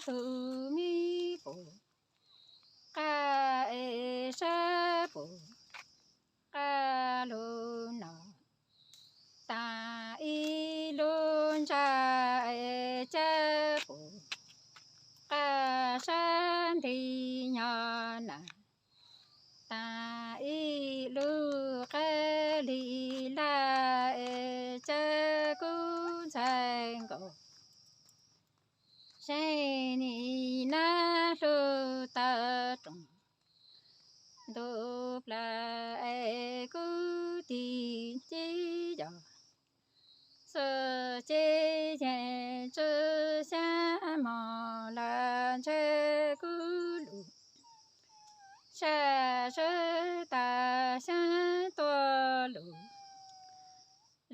tus me pum qab es sab pum qab lug no, tas ib lub ntsaj es cab pum qab sab nti nyo na, tas ib lub qab li laj es cab kub ntxhais nkaus. Seej nim nab hlub tau roos, ntuj plam es kub tig cib yos, xwb ces yeej tsw xyab mos laj ntshe kub lug, sab sawv tas xyab tuaj lug,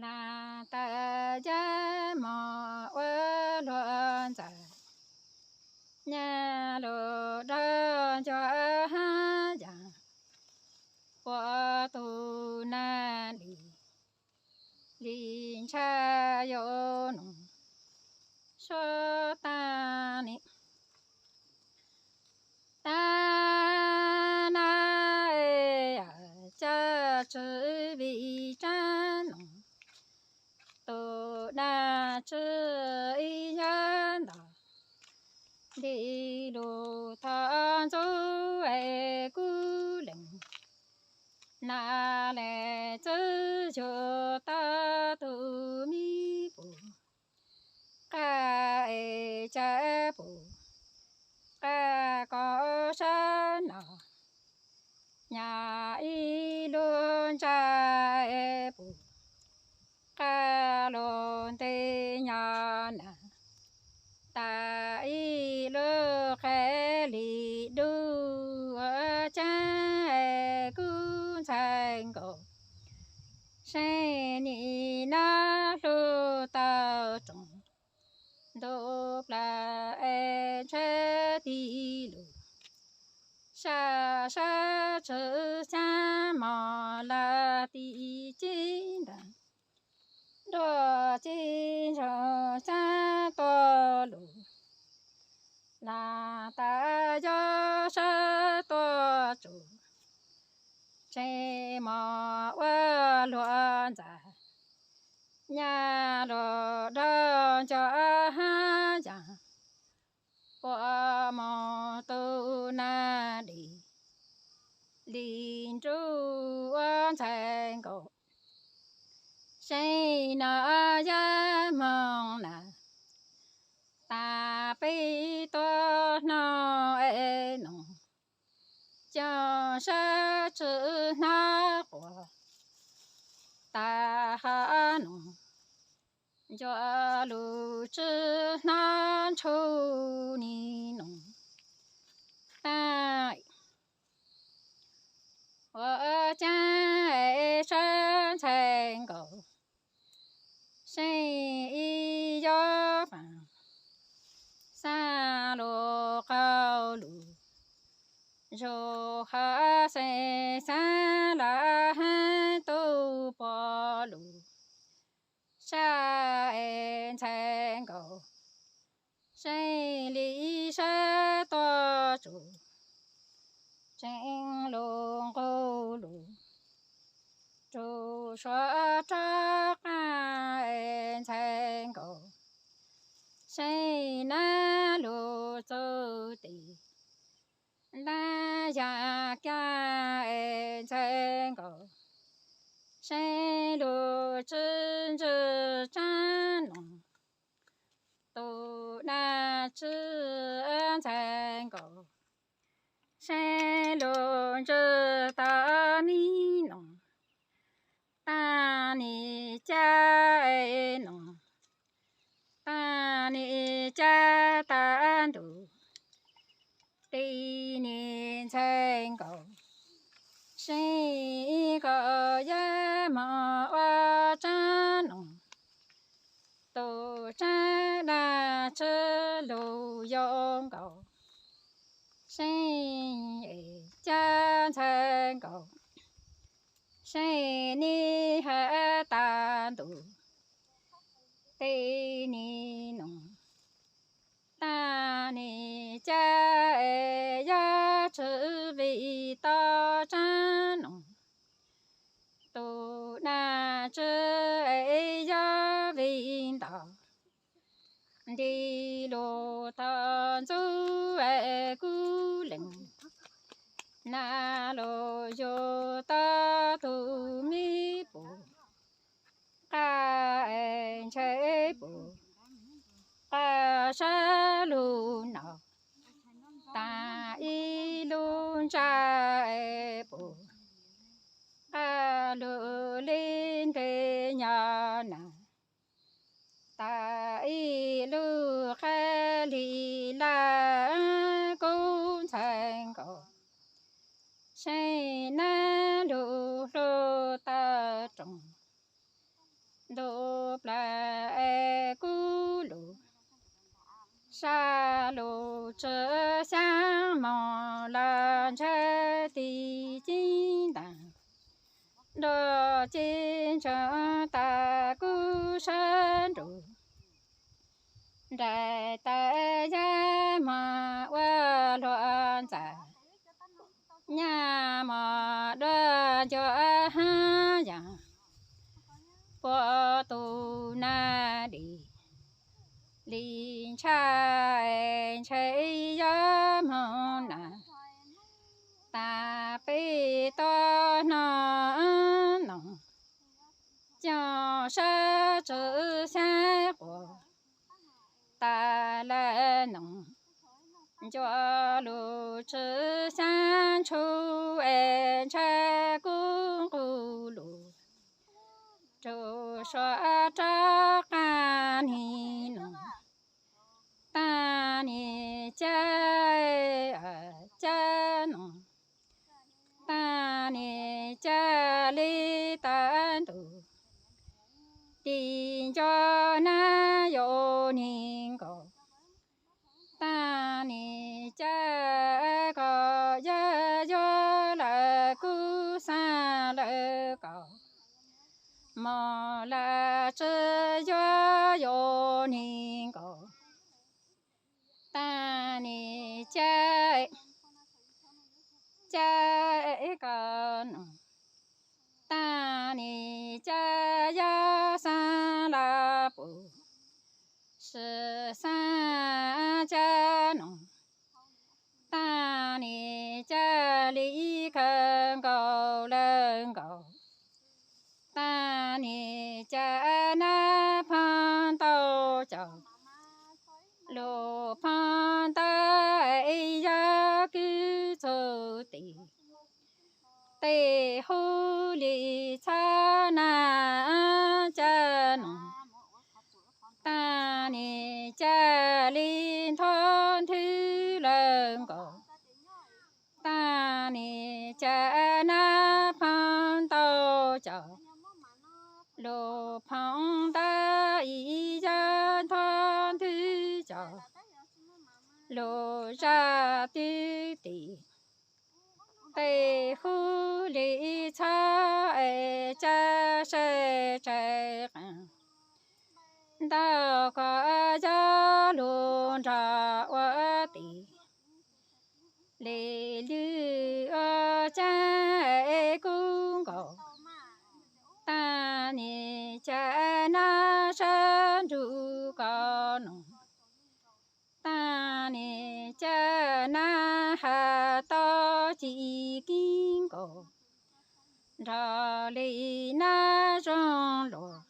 laj tas yab mos ua luag ntxhais, nyab lug rau ncuav hab yas, puab tus nab li, li ntsha yuav noog suav tas ni. Tab nab es cab tsw vim tsab noog, tus nab tsw ib yam ntau, nti lug thov ntxub es kub lees, nab lees txwv yug tau tus me pum qab es cab pum qab koj sab no, nyab ib lub ntsaj es pum qab lug nti nyo na, tas ib lub qab li dub ua caag es kub ntxhais nkaus. Seej nim nab hlub tau roos, ntuj plam es ntsha tig lug, sab sab tsw xyab mos laj tig cib ntaag, nruab cib ntsoog xyab tuaj lug, laj tas yog sab tuaj tsum, tseem mos ua luag ntxhais, nyab lug rau ncuav hab yas, puab moog tu nab li, li nruab ua ntxhais nkaus. Seej no yaj moog na, tas peb tuab hnub es noog, coj sab tsw hnab quas, tas hab noog, ncuav lug tsw hnab ntshu ni noog, tas ua caag es sab ntxhais nkaus. Seej ib yog paam xab lug qau lug, zug hab seej xab laj hab tub puab lug, sab es ntxhais nkaus. Seej li sab tuaj tsum, tseem lug nqug lug, rug suav rov qaab es ntxhais nkaus. Seej nab lug txug tim, nab yag kag es ntxhais nkaus. Seej lug tsw ntsw tsaab noog, tus nab tsw ntxhais nkaus. Seej lug ntsw tas mi noog, tas nim cab es noog, tas nim cab tas ntuj, tig nim ntxhais nkaus. Seej nkaus yaj moog ua tsaab noog, tus tsaab dlaab tsi lug yoo nkaus. Seej es cab ntxhais nkaus, seej nim has tas ntuj, tig nim noog, tas nim Tau ntxub kuv leej, nas lus yug tau tus me pum, qab ntshe pum, qab sab lug no, tas ib lub ntsa pum, qab lug li ntev nyob na, tas ib lub qab li laj kub ntxhais nkaus, seej nab lug hlub tau roos, ntuj plag es kub lug, sab lug tsw xyaab moog laj ntshe tig ceeb ntaag, nrug ceeb ntsoog tas kub sab nrug, nraim tas yaj moog ua luag ntxhais, nyaj moog dua ncua haab yaam, puab tug nas dim li ntshai, ntshai yaj moog na, tas peb tau nov noog, coj sab tsw xyaab quas tas laj noog, ncua lug tsw xyaab ntshu es ntshai kub nqus lug, rug suav rov qaab nig noog, tas nig caj, caj noog, tas nig caj li tas ntug, tig nco nab yuav nig nkaus, tas nig caj kom yaj yuav lawm kub xav lawm kom moog laj tsw yuav yuav nig nkaus, tas nig caj, caj kom noog, tas nig caj yaj xaab laj pum, sim xaab caj noog, tas nig caj li kawg nkaus lawm nkaus, tas nig caj nab phoov tau cov lug phoov tau yaj kub txug tim, tej hub li txhob nab caj noog, tas nig caj li nthov nthwv lawm nkaus, tas nig caj nab phoov tau cov lug phoov tau ib yaj nthov nthwv cov lug zaj twb tim, tej hub li txhob es caj se tsaig qees, ntau koj yog lug nrog ua tim, li lwm ua caj kub nkaus, tas nig caj nab sab nrug koj noog, tas nig caj nab has tau ci kib nkaus, nrog li nab zoo luag,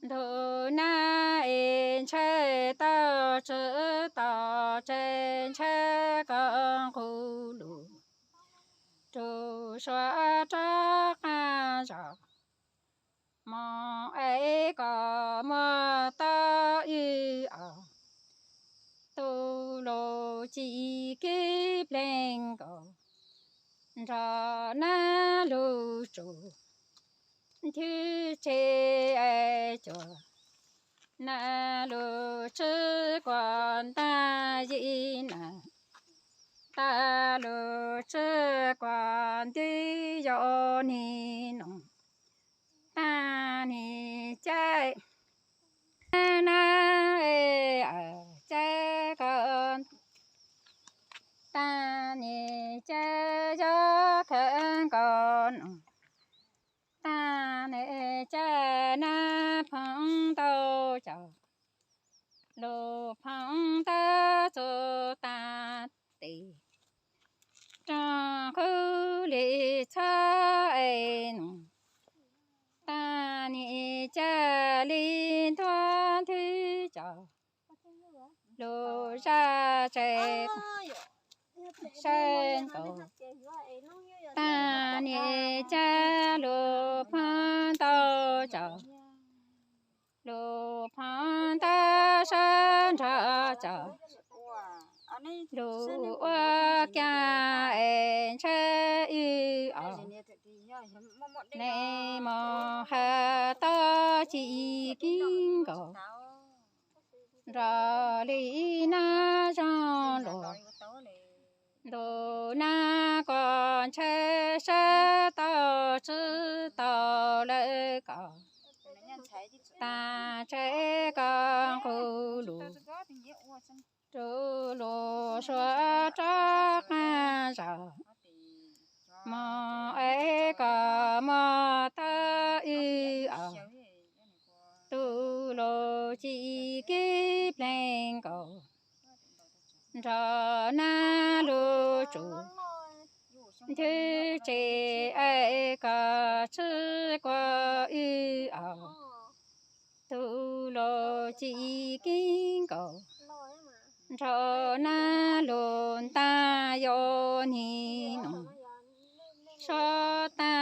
ntug nab es ntshai tau tsw tau tseg ntshai koj nqus lug, rug suav rov qaab zog, moog es koj muab tau wb ob tug lug ci kib pleeg nkaus, nrog nab lug tsum nthwv tseg es cuag nab lug tsw kuas ntaag yim na, tas lug tsw kuas ntws yuav nig noog, tas nig caj nab caj koj, tas nig caj yog kawg nkaus noog, tas nig caj nab phoov tau cov lug phoov zaj tsev sawb nkaus. Tag niam cas lug phab ntau cov, lug phab ntau sawb nrho cov, lug ua cas es ntshe wb os, neb mus has tau ci kib nkaus nrog li nab zoo luag. Ntuj nab, koj ntshe saib tau tswb tau lawm, koj tag tsev koj nqug lus, rub lus suav rov qab zaum mog, es koj mog tau wb os. Tu lus ci kib pleeg nkaus nrog nab lug tsum nthwv tsev, es koj txhwb kuas wb os. Tu lus ci kib nkaus nrog nab lug ntaag yuav nig noog sob ta